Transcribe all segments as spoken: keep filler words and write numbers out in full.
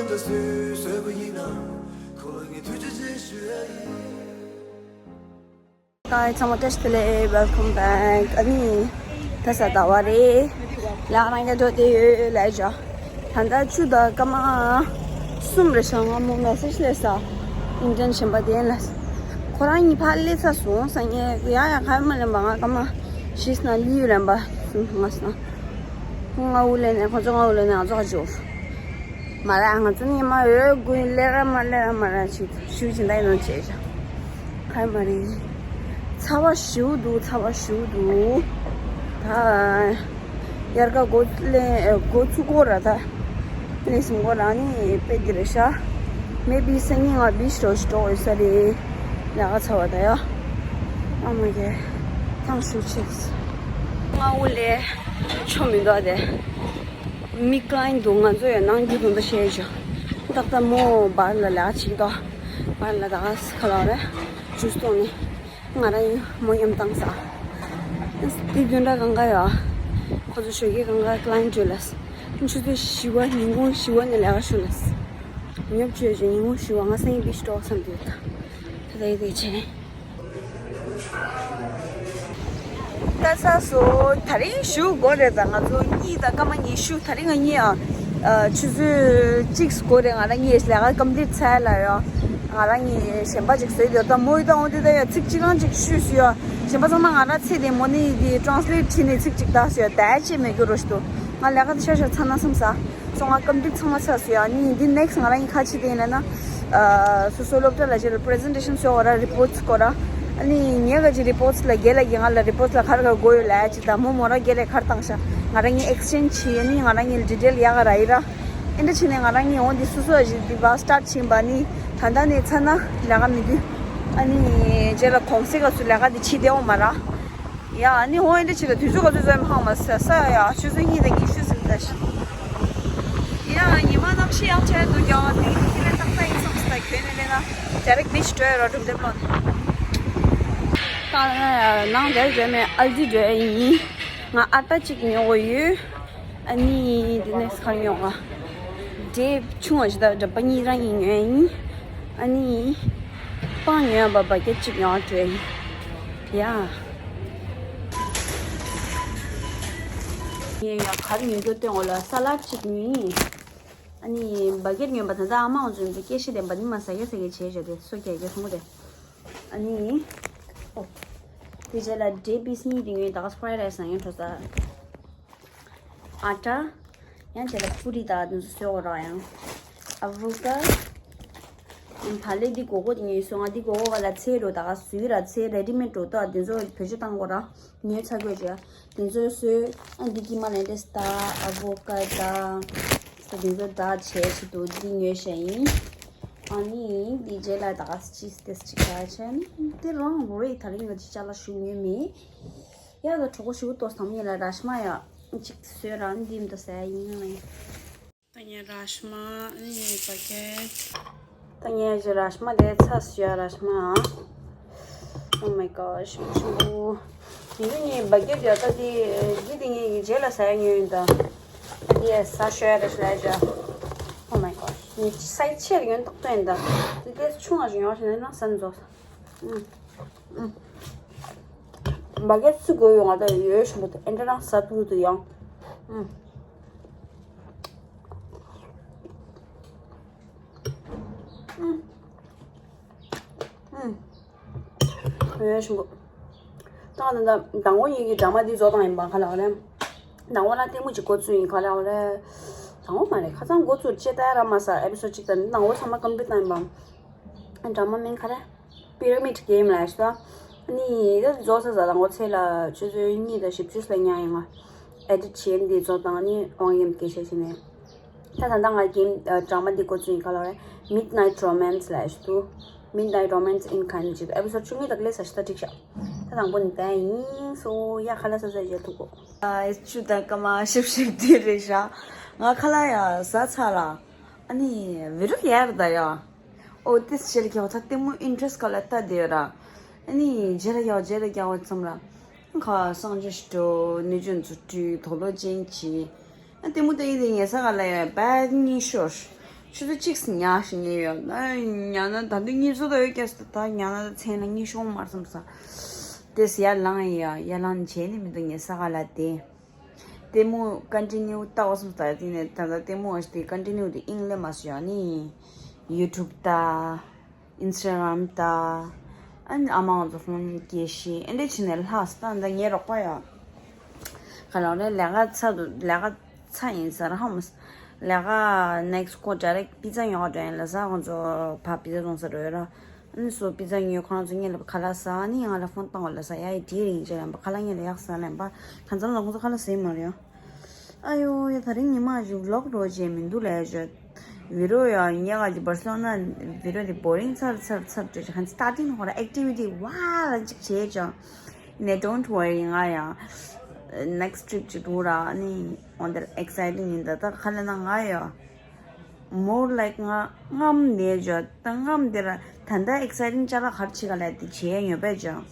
ད་སུས་བཟོས་པ་ཡིན་ན། ཁོ་ལ་ངས་ཐུགས་རྗེ་ཆེ་ཞུ་ཡ་ཡིན། Hi ཚང་མ་བཀྲ་ཤིས་བདེ་ལེགས། Welcome back. ཨ་ནི་ད་གཟའ་ཟླ་བ་རེད། ལག་རང་རྒྱ་འགྲོ་བསྡད་ཡོད་ལབ་བྱ། ད་ལྟ་བཅུ་དང་སྐར་མ་གསུམ་རེད་ཤག་ང་མོ་མེ་སེ་ཇི་སླེབས་སོང་། ཨིན་ཌི་ཡན་གཞན་པ་དེ་ལ། ཁོ་རང་གཉིས་ཕར་སླེབས་ཚར་སོང་། སང་ཉིན་ཡ་ཡ་ག་རེ་མ་ལེན་པ། ང་སྐར་མ་བཞི་ཙམ་ལུས་ལེན་པ་སོང་། ང་སོང་། ང་འུ་ལེན་ནས་ཁོ་ཚོ་ང་འུ་ལེན་ནས་ང་ཚོ་ཁ་ཅིག་མ་རེད། ང་ཚོ་ཉི་མ་འོད་དགུ་སླེབས་ར་མ་སླེབས་ར་མ་རེད། ཅིག་ཞུ་བྱེད་ད་ཡིན་ནོ་བྱས་བྱ། ག་རེ་མ་རེད། ཚ་བ་ཞེ་པོ་འདུག་ཚ་བ་ཞེ་པོ་འདུག་ད་དབྱར་ཁ་འགོ་ལེན་འགོ་ཚུགས་གོ་ར། ད་ལས་སུ་འགོ་ར་ནི་དཔེ་འདི་རེད་ཤག Maybe སང་ཉིན་ང་བི་ཆི་འགྲོ་ཞིག་འགྲོ་འོས་ས་རེད། ལས་ཀ་ཚ་བ་ད་ཡ། ཨ་མ་གེ། ཐང་ཞུ་ཆེ། ང་འུ་ལས་ཆོ་མི་འདུག་དེ། མི་ཀ་ཡིན་འདུག་ང་ཚོ་ཡང་ནང་རྒྱུ་དུང་ད་བཤད་ཞོ། ཏག་ཏག་མོ་བར་ལ་ལས་ཀ་བྱེད་འདུག་བར་ལ་ད་ག་ས་ག་ལ་རེད། ཇུས་བཏུང་ནས། ང་རང་ཡང་མོ་ཡམ་བཏང་ས། དེ་བདུན་ཕྲག་གང་ག་ཡོད། ཁོ་ཚོ་ཞོགས་ཀས་གང་ག་ཀ་ལ་ཡན་ཊི་བྲོས་ལ། ཆུ་ཚོད་བཞི་པ་ཉིན་གུང་བཞི་པ་ནས་ལས་ཀ་ཞུ་ལ། ཉོབ་བྱོས་བྱོས་ཉིན་གུང་བཞི་པ་ང་སང་ཉིན་བི་ཆི་འགྲོ་བསམ་དུས་ད། ད་ལྟ་ཡི་དེ་བྱས། ད་ཚ་སོ་ད་རིང་ཞུ་དགོས་རེད། ད་ང་ཚོ་གཉིས་དང་སྐར་མ་ཉི་ཤུ། ད་རིང་ང་གཉིས་ཨ། ཆུ་ཚོད་གཅིག་འགོར་རེད། ང་རང་གཉིས་ལས་ཀ་ཀམ་པི་ལིཊ་ཚར་ལ་ཡོད། ང་རང་གཉིས་གཞན་པ་ཅིག་བཟོས་ཡོད། ད་མོ་ཡི་ད་འོང་དུས་ད་ཡ་ཚིག་གཅིག་རང་ཅིག་ཤུས་སུ་ཡོད། གཞན་པ་ཚང་མ་ང་རང་ཚེ་དེ་མོ་ནི་དེ་ཊྲན་སི་ལེཊ་བྱས་ནས་ཚིག་གཅིག་ད་སུ་ཡོད། ད་ཅེས་མེད་རྒྱུ་རོ་ཞིག་འདུག་ང་ལས་ཀ་དེ་ཤ་ཤ་ཚ་ན་བསམ་ས། སོ་ང་ཀམ་པི་ལིཊ་ཚང་མ་ཚར་སུ་ཡོད། ནི་འདི་ནེག་སི་ང་རང་གཉིས་ཁ་ཕྱི་དེ་ཡིན་ལ་ན། སོ་སོ་སློབ་གྲྭ་ལ་ཕྱིར་པི་རི་ཟེན་ཊེ་ཤན་བཟོ་བ་ར་རི་པོར་ཊི་སྐོར་ར། ཨ་ནི་ངས་ག་ཅི་རི་པོར་ཊི་ལ་རྒན་ལགས་ཀྱིས་ང་ལ་རི་པོར་ཊི་ལ་ག་རེ་ག་རེ་དགོས་ཡོད་ལབ་ཅིག་ད་མོ་མོ་ར་རྒན་ལགས་ག་རེ་བཏང་ཤག་ང་རང་གཉིས་ཨེག་སི་ཅེན་ཇི་བྱས། ཨ་ནི་ང་རང་གཉིས་ལ་ཌི་ཊེལ་ཡག་ག་ར་ཡིན་ར། ཨེ་འདྲ་བྱས་ནས་ང་རང་གཉིས་འོང་འདི་སོ་སོ་ཞིག་འདི་བ་སི་ཊར་ཊི་བྱས་པ་ནི། ད་ལྟ་ནས་ཚར་ན་ལས་ཀ་མི་འདུག་ཨ་ནི་རྗེས་ལ་གོང་ས་ག་ཚོད་ལས་ཀ་འདི་བྱེད་བདེ་འོང་མ་ར། ཡ་ཨ་ནི་འོང་ཨེ་འདྲ་བྱས་ལ་དུས་ཚོད་ག་ཚོད་ཚོད་མང་མ་ས་ས་ཡ་ཡ་ཆུ་ཚོད་གཉིས་དང་ཉི་ཤུ་ཟིན་ད་ཤི། ཡ་ཉི་མ་གནམ་གཤིས་ཡག་ཆེ་འདུག་ཡ་དེ་ཁྱི་ལ་ཏག་ཏག་ཡིན་སོང་ས་ད་གྱོན་ནས་ལས་ན་ཇ་རིག་མི་ཞིག་བྲོས་རོ་གྲུབ་འདེབས་ལོན། ད་ནང་འདིར་འགྲོ་མེད་ཨལ་ཌི་འགྲོ་ཡ་ཡིན། ང་ཨ་ཏ་གཅིག་ཉོ་གི་ཡོད། ཨ་ནི་འདི་ནས་ཁར་ཉོ་ག་འབྲས་ཆུང་བ་ཞིག་དང་འདྲ་པ་གཉིས་རང་ཡིན་ཉོ་ཡ་ཡིན། ཨ་ནི་སྤང་ཉོ་ཡ་བ་བ་སྐད་གཅིག་ཉོ་བ་འགྲོ་ཡ་ཡིན། ཡ། ངས་ཡ་གར་ཉོ་རྒྱུ་སྟོན་འོ་ལ་ས་ལད་གཅིག་ཉོ་ཡིན། ཨ་ནི་བ་སྐད་ཉོ་བ་ད་ལྟ་ཨ་མ་འོ་ཚོ་ཡིན་ཚོ་སྐད་ཤེས་ལྡན་པ་ནི་མ་ཟ་གེ་ཟ་གེ་བྱས་བྱས་ཏེ་སོ་རྒྱག་རྒྱག་སོང་བ་དེ། ཨ་ནི། དེ་རྗེས་ལ་འབྲས་པིས་གཉིས་དེ་ངས་ད་ག་ས་ཕ་རའི་རའི་སི་ནང་ཡང་འགྲོ་ས། ཨ་ཏྲ། ཡང་དེ་ལ་པུ་རི་དང་དེ་ཚོ་བཟོས་འོ་ར་ཡང་། ཨ་བོ་ཀ། བ་ལེ་འདི་གོ་གོ་དེ་ངས་སོང་ང་འདི་གོ་གོ་བ་ལ་ཚེ་རོ་ད་ག་སུའི་ར་ཚེ་རེ་ཌི་མེད་འགྲོ་ད་དེ་ཚོ་བེད་སྤྱོད་བཏང་གོ་ར་ཉོས་ཚར་དགོས་ཅེས་དེ་ཚོ་བཟོས། ཨ་འདི་ཀི་མ་ལེན་ཏེ་སི་ད་ཨ་བོ་ཀ་ད་ས་དེ་ཚོ་ད་བྱས་ཆེད་དུ་འདི་ཉོས་བྱས་ཡིན། ཨ་ནི་འདི་རྗེས་ལ་ད་ག་ཅིས་ཏེ་ཅིག་ད་བྱས་ནི་འདི་རང་རེད། ད་རིང་ང་ཅི་ཅ་ལག་ཞུ་ཉོས་མེད། ཡ་ད་གྲོགས་པོ་ཞུ་ཏོ་སམ་ཡིན་ལ་ར་ཤི་མ་ཡ་ཅིག་བཟོས་རང་འདི་འདི་ཟ་ཡ་ཡིན་ང་ཡིན། ད་ངས་ར་ཤི་མ་ནི་བ་ཀེ། ད་ངས་ཀྱི་ར་ཤི་མ་དེ་ཚ་སུ་ཡ་ར་ཤི་མ། Oh my gosh ཆུང་ཆུང་། ཡིན་ནི་བ་ཀེ་དེ་ད་དེ་དེ་དེ་ངས་ཀྱི་རྗེས་ལ་ཟ་ཡ་ཉོས་ཡིན་ད། དེ་ཟ་ཤོ་ཡ་ར་ཤི་ལ་ཡ། Oh my gosh ངས་སའི་ཆེར་ཡོན་ཏོག་ཏོ་ཡིན་ད། དེ་དེ་ཆུང་བ་ཞིག་ཡོང་ཞིག་ན་ན་ཟ་ནི་ཛོ། ཨུམ། ཨུམ། བ་ཀེ་སུ་དགོས་ཡོང་ང་ད་ཡོད་ཞིག་མོ་ད་ཨེ་འདྲ་རང་ཟ་ཐུབ་ཐུབ་ཡོང་། ཨུམ། ཨུམ། ཨུམ། ཡོད་ཞིག་མོ། ད་ང་ད་ད་དང་པོ་ཡིན་གྱི་ཌ་ར་མ་འདི་བཟོ་སྟངས་ཡིན་པ་ག་ལ་ག་ལ། དང་པོ་ལ་ལྟད་མོ་ཅིག་འགོ་བཙུགས་ཡིན་ག་ལ་ག་ལ། དང་པོ་མ་རེད་ཁ་སང་འགོ་བཙུགས་ཅེ་ད་ར་མ་ཟ་ཨེ་པི་སོ་ཌ་གཅིག་དང་དང་པོ་ཚང་མ་ཀམ་པི་ལིཊ་བཏང་ཡིན་པ། ཌ་ར་མ་མིང་ག་རེ། Pyramid Game ལབ་ཤག་ཨ་ནི་ད་རྫོགས་ས་ཟ་དང་པོ་ཚེ་ལ་ཆུ་ཚོད་གཉིས་དང་བཞི་བཅུ་ལ་ཉལ་ཡོང་ང་། ཨེ་ཌིཊ་བྱས་འདི་རྫོགས་དང་ཨ་ནི་དབང་ཡེམ་སྐད་ཆ་བྱས་ནས། ད་ད་ལྟ་ང་གེམ་ཌ་ར་མ་འདི་འགོ་བཙུགས་ཡིན་ག་ལ་རེད། Midnight Romance ལབ་ཤག་འདུག Midnight Romance in ཁ་ནི་ཅིག་ཨེ་པི་སོ་ཌ་བཅུ་གཉིས་དང་ལས་ས་ཤི་ད་འགྲིག་ཤག་ད་དང་པོ་ནི་ད་ཡིན་སོ་ཡ་ཁ་ལ་ས་ས་བཞག་ཐུག་གོ་ཨ་ཨེ་ཆུ་ད་ཀ་མ་ཤིབ་ཤིབ་དེ་རེད་ཤག་ང་ཁ་ལ་ཡ་ཟ་ཚ་ལ། ཨ་ནི་བི་རུ་ཡར་ད་ཡ། ཨོ་ཏིས་ཅེར་ཀྱང་ད་ལྟད་མོ་ཨིན་ཊི་རེ་སི་ཊི་ག་ལ་ལྟ་དེ་ར། ཨ་ནི་རྗེས་ལ་ཡང་རྗེས་ལ་ཀྱང་བ་ཙམ་ར། ཁ་སང་ཇོ་ཤི་ཏོ་ནི་ཇོན་ཚུ་ཏུ་དོ་ལོ་ཅན་ཅི། ཨ་ལྟད་མོ་ལྟ་ཡི་དེ་ངེ་ས་ག་ལ་ཡ་བད་ཉི་ཤོར། ཆུ་ཚོད་གཅིག་ཉག་ཞིག་ཉལ་ཡོད་ན་ཉལ་ན་ད་འདི་གཉིད་སུ་ད་ཡོད་ཀྱང་ད་ཉལ་ན་ད་མཚན་ལ་གཉིད་ཤོང་མར་སོང་ས། དེ་སི་ཡར་ལངས་ཡིན་ཡ་ཡར་ལངས་བྱས་ནི་མི་འདུག་ངས་ས་ག་ལ་དེ། ལྟད་མོ་ཀོན་ཊི་ནིའུ་ལྟ་བ་སོང་ས་དེ་ནས་ད་ད་ལྟད་མོ་ཨ་ཞིག་དེ་ཀོན་ཊི་ནིའུ་དེ་དབྱིངས་ལས་མ་སོང་ཡ་ནི། ཡུ་ཊུབ་ལྟ། ཨིན་སི་ཊ་གྷ་རམ་ལྟ། ཨ་ནི་ཨ་མ་ང་ཚོ་ཧྥོན་སྐྱེལ་ཤི་ཨེ་འདྲས་བྱས་ནས་ལྷག་སོང་ད་ངའི་རོགས་པ་ཡ། ག་ལ་རེ་ལས་ཀ་ཚ་འདུག་ལས་ཀ་ཚ་ཡིན་ཟེར་ཧ་མ་སི། ལས་ཀ་ནེག་སི་ཁོ་ཌའི་རེག་པི་ཛ་ཉོ་ག་འགྲོ་ཡིན་ལ་ས་ཁོང་ཚོ་ཕ་པི་ཛ་བཙོང་ས་འགྲོ་ཡོད་ར། ཨ་ནི་སོ་པི་ཛ་ཉོས་ཁོང་ཚོ་ངེད་ལ་ཁ་ལག་ཟ་ཨ་ནི་ང་ལ་ཕོན་བཏང་བ་ལ་ས་ཡ་ཡི་དྲིས་རིང་ཅེ་ལན་པ་ཁ་ལག་ངེད་ལ་ཡག་ཟ་ལན་པ་གང་ཙམ་ལ་ཁོང་ཚོ་ཁ་ལག་ཟ་ཡི་མ་རེད་ཡ། ཨ་ཡོ་ཡ་ད་རིང་ཉི་མ་ཞིག་ཝི་ལོག་འགྲོ་བྱས་མི་འདུག་ལས་བྱ། བི་རོ་ཡ་ཉེ་ག་ཅིག་བར་སེ་ལོ་ན་བི་རོ་དེ་བོ་རིང་ཚར་ཚར་ཚར་བྱས་ཧན་སི་ཊར་ཊིང་ཧོ་ར་ཨེག་ཊི་བི་ཊི་ཝ་ལ་ཅིག་བྱས་ཅང་། ནས་don't worry ང་ཡང་next trip ཅིག་འགྲོ་ར་ནི་on the exciting ཡིན་ད་ད་ཁ་ལ་ན་ང་ཡ། more like ང་རྔམ་ནས་བྱ་ད་རྔམ་དེ་ར་ད་ད་exciting ཅ་ལག་གར་ཆི་ག་ལ་དེ་བྱས་ཡོད་པས་ཅང་།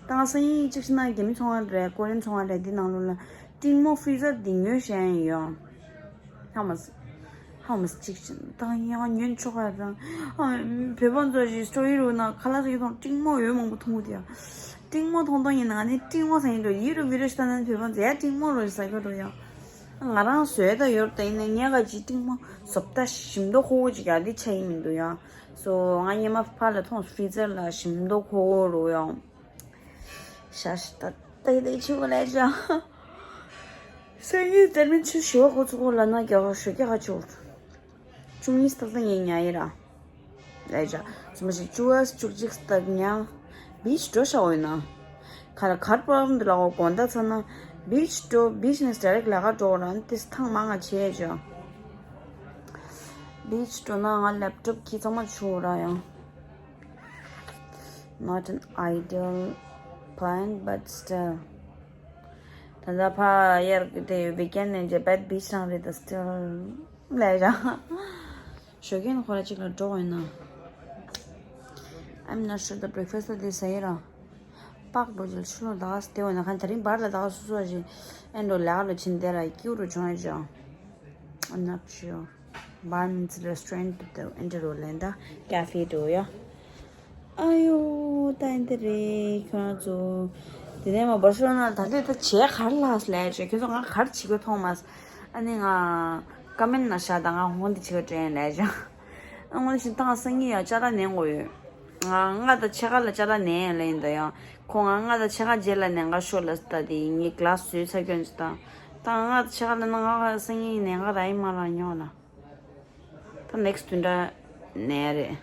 ད་ང་སང་ཉིན་ཅིག་ཤི་ན་རྒྱ་མི་ཚོང་བ་རེད་ཀོ་རི་ཡན་ཚོང་བ་རེད་འདི་ནང་ལོ་ལ་ཏིང་མོ་ཧྥི་རི་ཛར་འདི་ཉོས་བཞག་ཡིན་ཡོང་། ཧ་མ་སི། ཧ་མ་སི་ཅིག་ཤི་ད་ཡང་ཉོན་ཆོག་ག་རང་། ཨ་བོད་པ་ཚོ་ཞིག་སྤྲོ་ཡི་རུ་ན་ཁ་ལག་ཟ་གི་ཐོང་ཏིང་མོ་ཡོད་མང་པོ་འཐུང་གི་འདུག་ཡ། ཏིང་མོ་འཐུང་སྟངས་ཡིན་ན་ནི་ཏིང་མོ་ཟ་ཡིན་འགྲོ་ཡི་རུ་བི་རུ་ཤི་ད་ན་བོད་པ་ཚོ་ཡ་ཏིང་མོ་རུ་ཟ་གི་འགྲོ་ཡ། ང་རང་བཟོས་ད་ཡོད་ད་ཡིན་ན་ངས་ག་ཅིག་ཏིང་མོ་བཟོ་ལྟ་ཞིམ་མདོག་ཁོག་ཅིག་ཡ་འདི་ཆ་ཡིན་མི་འདུག་ཡ། སོ་ང་ཉི་མ་ཕར་ལ་ཐོང་ཧྥི་རི་ཛར་ལ་ཞིམ་མདོག་ཁོག་རུ་ཡོང་། ཤ་ཤི་ད་ཏེ་ཏེ་ཆི་བ་ལས་ཅང་། སེང་གེ་དེར་མིན་ཆུ་ཞི་བ་ཁོ་ཚོ་ཁོ་ལ་ན་རྒྱ་བ་ཞོ་རྒྱ་ཁ་ཆུ། བཅུ་གཉིས་སྟག་སྟག་ངས་ཉ་ཡི་ར། ལས་ཅང་། སུ་མ་ཞིག་བཅུ་བ་བཅུ་གཅིག་སྟག་ཉ། བིཆ་འགྲོ་ཤ་འོ་ཡིན་ན། ཁ་ལ་ཁར་པ་འདི་ལ་འོ་དགོང་ཟླ་ཚ་ན། བིཆ་འགྲོ་བིཆ་ནས་ཌའི་རེག་ལ་ཁ་འགྲོ་ར་ཏེ་ཐང་མ་ང་བྱས་ཅང་། བིཆ་འགྲོ་ན་ང་ལེབ་ཊོབ་ཁྱི་ཚང་མ་ཆུ་ར་ཡང་། Not an ideal plan, but still. ད་ལྟ་ཕ་ཡར་དེ་weekend ནས་ཇེ་པད་བིཆ་རང་རེད་ད་still ལས་ར། ཞོགས་ཀས་ཁོ་ར་གཅིག་ལ་འགྲོ་ཡིན་ན། I'm not sure the breakfast དེ་ཟ་ཡི་ར། པག་འགྲོ་ཅིག་ཆུ་ལོ་ད་ག་སྟེ་འོ་ན་ཁ་དེ་རིང་བར་ལ་ད་ག་སོ་སོ་ཞིག་ཨེ་འགྲོ་ལ་ག་ལ་ཕྱིན་དེ་ར་ཀྱུ་རུ་བྱུང་ཡ་ཅང་། I'm not sure. Barman's restaurant དུ་ཨེ་འདྲ་རུ་ལེན་ད་ཀ་ཧྥེ་འགྲོ་ཡ། ཨ་ཡོ་ད་ཨེ་འདྲ་རེད་ཁྱོད་རང་ཚོ། དེ་ནས་མ་བར་སོ་ན་ད་ལྟ་ད་བྱས་གར་ལགས་ལས་བྱས་ཁྱོད་ཚོ་ང་གར་བྱེད་དགོས་མཐོང་མ། ཨ་ནི་ང་ཀ་མེན་ན་བཞག་ད་ང་ཧོང་དེ་བྱེད་དགོས་དྲན་ལས་བྱས། ཨ་ངོ་ཤིན་ཏང་སང་ཉིན་ཡ་ཅ་ལག་ནས་དགོས་ཡོད། ང་ང་ད་ཕྱེད་ཀ་ལ་ཅ་ལག་ནས་ལ་ཡིན་ད་ཡང་ཁོ་ང་ང་ད་ཕྱེད་ཀ་རྗེས་ལ་ནས་ང་ཤོ་ལ་ད་དེ་ངའི་གླ་བཟོས་ཚ་སྐྱོན་ཅི་ད། ད་ང་ད་ཕྱེད་ཀ་ལ་ན་ང་སང་ཉིན་ནས་ང་ར་ཡིན་མ་ར་ཉོ་ལ། ད་next དུས་འདྲ་ནས་རེད།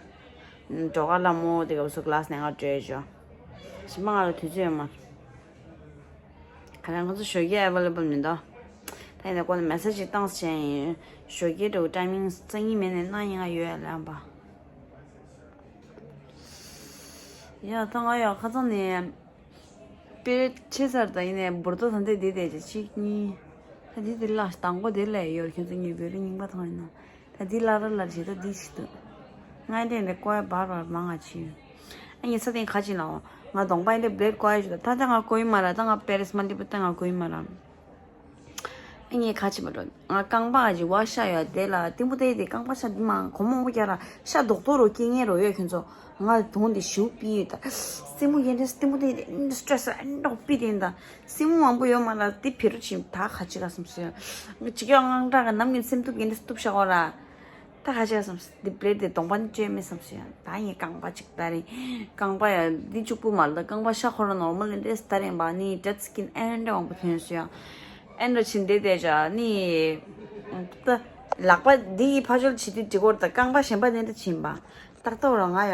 འགྲོ་ག་ལ་མོ་དེ་ག་བཟོ་གླ་ནས་ང་སྤྲད་ཅོ། ཞིམ་པ་ང་ལ་དུས་ཚོད་ཡོད་མ། ཁ་ལ་ང་ཚོ་ཞོགས་ཀས་ཨེ་ཝེ་ལེ་བལ་མི་འདུག་ད་ཡིན་ན་ཁོ་ནས་མེ་སེ་ཇི་ཞིག་བཏང་ཟེར་ཡིན། ཞོགས་ཀས་འགྲོ་ཊའི་མིང་སང་ཉིན་མེད་ནས་གནངས་ཉིན་ང་ཡོད་ཡ་ལབ་པ། ཡ་ད་ང་ཡ་ཁ་ཚང་ནས་དཔེ་ཆེ་སར་ད་ཡིན་ནས་འབུར་ཏོ་ད་འདི་འདི་དེ་ཅི་གཅིག་གཉིས། ད་འདི་འདི་ལ་དང་པོ་དེ་ལས་ཡོད་ཁྱོད་ཚོ་ངའི་བོད་རིགས་རྙིང་པ་ཐང་ཡིན་ན། ད་འདི་ལ་ར་ལ་བྱེད་ད་འདི་ཞིག་འདུག་ང་འདི་འདི་ཀོ་ཡ་བར་བར་མང་ང་ཕྱིན། ཨ་ངས་ས་སྟེང་ཁ་ཅིག་ལའོ། ང་གདོང་པ་འདི་བླེད་ཀོ་ཡ་ཞིག་ད་ད་ད་ང་ཀོ་ཡི་མ་ར་ད་ང་པེ་རེ་སི་མ་འདི་པུ་ད་ང་ཀོ་ཡི་མ་ར། ཨ་ངས་ཁ་ཆེ་མ་འགྲོ། ང་རྐང་པ་ཅིག་བ་ཤ་ཡོད་དེ་ལ་གཏིང་པོ་དེ་དེ་རྐང་པ་ཤ་འདི་མ་གོ་མོང་པོ་རྒྱ་ར་ཤ་རྡོག་རྡོག་རོ་སྐྱེ་ངེས་རོ་ཡོད་ཁྱོད་ཚོ། ང་དོང་དེ་ཞིའུ་པི་ཡོད་ད། སེན་མོ་ཡན་དེ་གཏིང་པོ་དེ་དེ་ཨིན་སི་ཊྲེ་སི་ཨན་རྡོག་པི་དེ་ད། སེན་མོ་མང་པོ་ཡོད་མ་ལ་དེ་བེ་རུ་ཆིམ་ད་ཁ་ཆེ་ག་སམ་སོ་ཡ། ང་ཅིག་ཡོད་ངང་དྲག་ག་ནམ་གྱི་སེམས་སྟུབ་ཡན་དེ་སྟུབ་ཤ་འོ་ར། ད་ཁ་ཤས་སམ་སི་འདི་པླེ་ཊི་དེ་གདོང་པ་ནི་བཅོས་མེད་སམ་སི་ཡ། ད་ངས་རྐང་པ་གཅིག་ད་རིང་། རྐང་པ་ཡ་འདི་གཅིག་པུ་མ་ལ་རྐང་པ་ཤ་ཁོ་ར་ནོར་མལ་ལས་འདྲེས་ད་རིང་བ་ནི་ཌེད་སི་ཀིན་ཨེ་འདྲ་མང་པོ་ཐོན་སོ་ཡ། ཨེ་འདྲ་ཕྱིན་དེ་དེ་བྱ་ནི། ད་ལག་པ་འདི་ཡི་ཕ་ཆོལ་བྱེད་དུས་འགྲིག་གོ་ར་ད་རྐང་པ་གཞན་པ་ནས་འདྲ་ཕྱིན་པ། ཏག་ཏག་ར་ང་ཡ་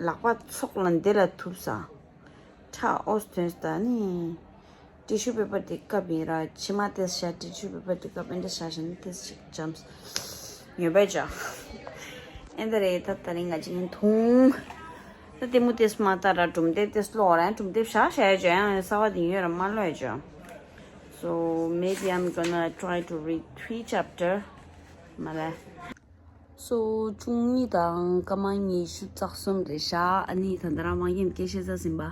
ལག་པ་ཚོགས་ལ་འདི་ལ་ཐུབ་ས། ཁྲག་ཨོ་སི་ཐོན་ས་ད་ནི། ཊི་ཤུ་པེ་པར་དེ་བཀབ་ཡིན་ར་ཕྱི་མ་ཏེས་བཞག་ཊི་ཤུ་པེ་པར་དེ་བཀབ་ཨེ་འདྲ་བཞག་བཞག་ན་ཏེས་ཅིག་འཇམ། ངེས་པས་ཅག་ཨེ་འདྲ་རེད་ད་ད་རིང་ང་ཅིག་ཡིན་ཐུང་། ད་ལྟད་མོ་ཏེས་མ་ལྟ་ར་གྲུམ་ལྟེབ་ཏེས་ལོག་ར་གྲུམ་ལྟེབ་བཞག་བཞག་ཡ་ཅོ་ཡང་གསར་བ་དེ་ཡོད་ར་མ་ལོས་ཅོ། So maybe I'm gonna try to read three chapter. མ་རེད། སོ་བཅུ་གཉིས་དང་སྐར་མ་ཉི་ཤུ་རྩ་གསུམ་རེད་ཤག་ཨ་ནི་ད་ལྟ་རང་མ་ཡིན་སྐད་བཤད་ས་ཟིན་པ།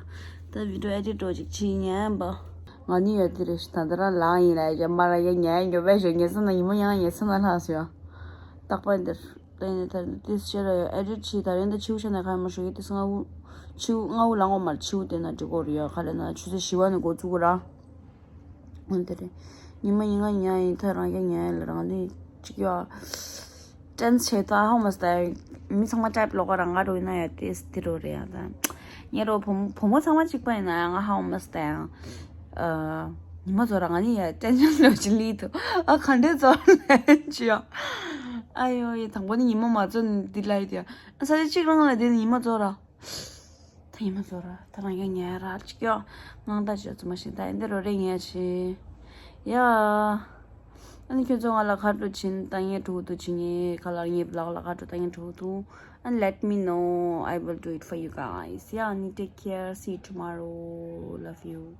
ད་བི་ཌིའོ་ཨེ་ཌིཊ་འགྲོ་ཅིག་ཕྱིན་ཉན་པ། ང་ནི་ཡོད་དེ་རེད་ཤག་ད་ལྟ་རང་ལངས་ཡིན་ལ་ཡ་མ་ར་ཡ་ཉལ་ཡ་ཉོ་བས་ཞོ་ཉལ་ས་ན་ཉི་མ་ཡང་ཉལ་ས་ན་ལྷག་སོ་ཡ། རྟག་པར་འདིར། ད་ཡིན་ད་ཏིས་ཤེར་ཡོད་ཨེ་ཌིཊ་བྱས། ད་རེས་ད་ཆིའུ་ཤ་ན་ཁ་མ་ཤོ་ཡོད་ཏིས་ང་ཆིའུ་ང་འུ་ལང་འོ་མར་ཆིའུ་དེ་ན་འགྲིག་གོ་རེད་ཡ། ཁ་ལས་ན་ཆུ་ཚོད་བཞི་བ་ནས་འགོ་བཙུགས་གོ་ར། འོན་ཏེ་རེད། ཉི་མ་ཉིན་ང་ཉལ་ཡིན་ད་རང་རྐྱ་ཉལ་ཡ་ལ་རང་ནི་ཅིག་ཡོད། ཏྲན་ཆེ་ད་ཧོ་མ་སྟ་མི་ཚང་མ་ཊའིབ་ལོག་ག་རང་ང་རོ་ཡིན་ན་ཡ་ཏིས་དེ་རོ་རེད་ཡ། ད་ངའི་རོ་བུ་བུ་མོ་ཚང་མ་གཅིག་པ་ཡིན་ན་ཡ་ང་ཧོ་མ་སྟ་ཡང་ཉི་མ་ཚོ་ར་ང་ནི་ཡ་ཏྲན་ཆེན་ལོ་ཅི་ལི་ཐུ་ཨ་ག་འདྲས་ཚོ་ལན་ཅི་ཡ། ཨ་ཡོ་ཡི་དང་པོ་ནི་ཉི་མ་མ་ཚོ་ནི་འདི་ལ་ཡི་དེ་ཡ་ས་ཆ་གཅིག་རང་ལ་དེ་ནི་ཉི་མ་ཚོ་ར། ད་ཉི་མ་ཚོ་ར་ད་རང་ཡང་ཉལ་ར་ཅིག་ཡོ། ངང་ད་ཅི་ཚོ་མ་ཤེས་ད་ཨེ་འདི་རོ་རེ་ཉལ་ཆི་ཡ། ཨ་ནི་ཁྱོད་ཚོ་ང་ལ་ཁ་དྲོ་ཕྱིན་ད་ངས་དྲུག་ཏུ་ཕྱིན་ངས་ཁ་ལག་ངས་ལག་ལ་ཁ་དྲོ་ད་ངས་དྲུག་ཏུ། And let me know, I will do it for you guys. Yeah, Ani, take care. See you tomorrow. Love you.